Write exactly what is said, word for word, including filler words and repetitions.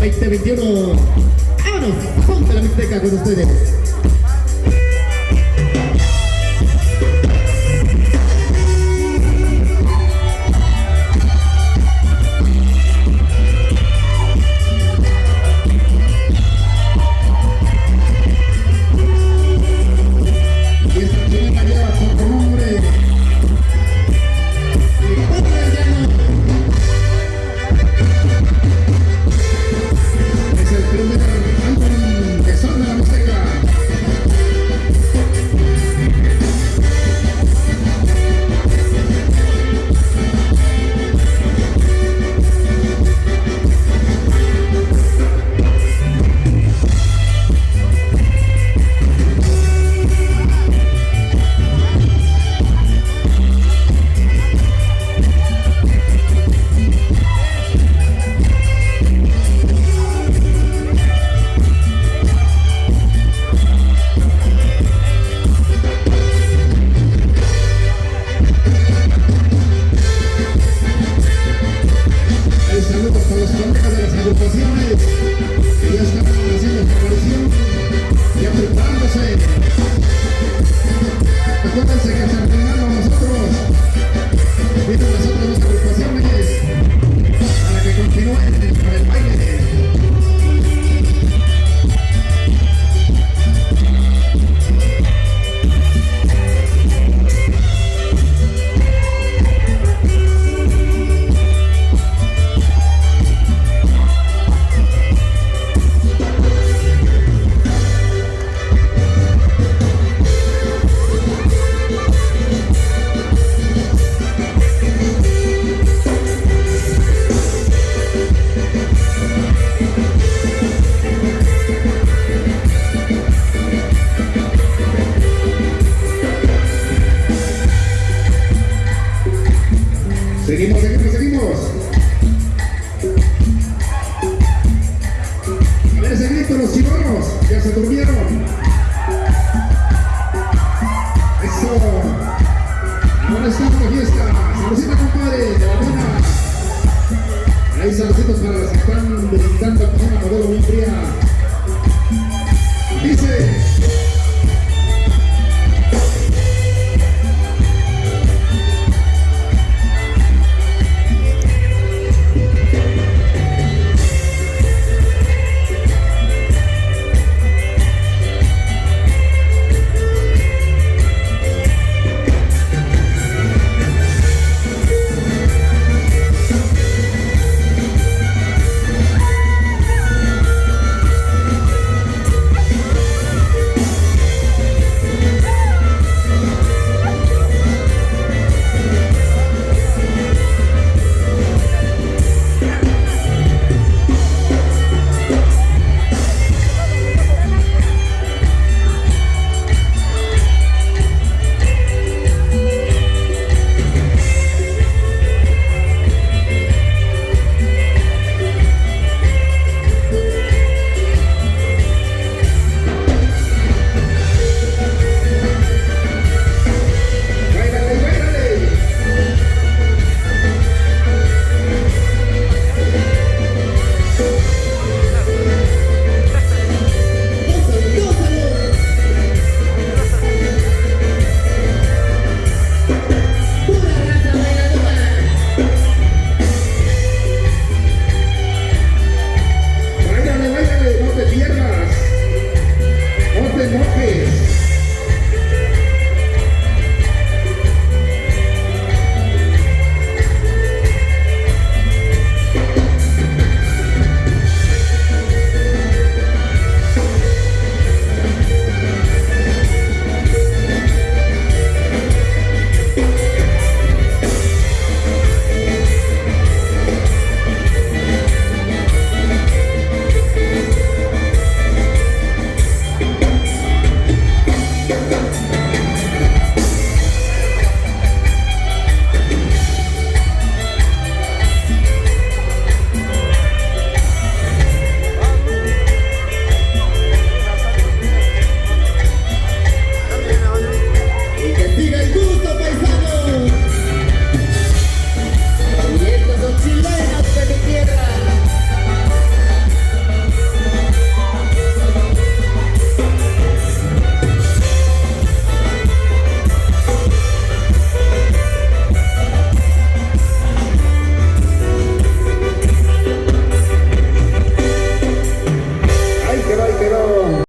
veinte veintiuno. Vámonos, ponte la mixteca con ustedes. Y esta primera lleva por nombre El Potro del Llano. Es el primer anthem de Zona Mixteca. Hay saludos para los colegas de las agrupaciones que ya están haciendo su aparición, ya preparándose. Acuérdense que hasta el final nosotros, mientras nosotros las agrupaciones, para que continúen con el baile.